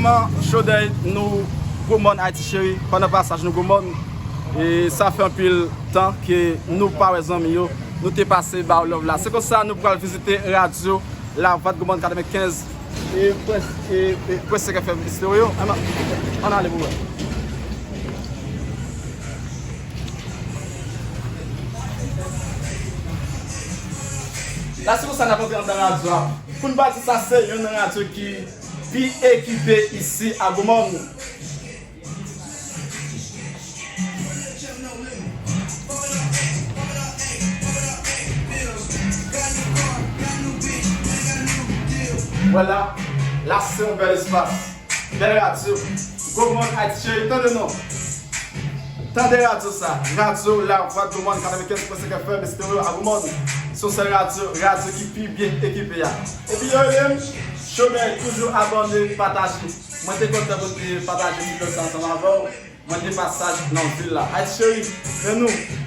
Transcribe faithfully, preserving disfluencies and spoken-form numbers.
Kòman Chaudèy, nou Gwo Mòn, Ayiti Cheri, pandan pasaj nou Gwo Mòn, e sa fè anpil tan ke nou pa wè zanmi yo, nou te pase ba yo love la. Se konsa nou pral vizite radyo Lavwa Gwo Mòn katrevenkenz e pwen senk F M Estéreo. Ann, ann ale pou wè. La se konsa n ap antre anndan radyo a. Pou n pa di sa se youn nan radyo ki pi ekipe isi a Gwo Mòn. Vwala, la se yon bèl espas. Bèl radyo. Gwo Mòn, Ayiti Cheri, tande non. Tande radyo sa. Radyo Lavwa Gwo Mòn, katrevenkenz pwen senk F M Estéreo a Gwo Mòn. Se yon sèl radyo, radyo ki pi byen ekipe a. Epi yo rele m Chaudèy, toujou abòne, pataje. Mwen te kontan pou te pataje videyo sa ansanm avè w. Mwen de pasaj nan vil la. Ayiti Cheri, men nou.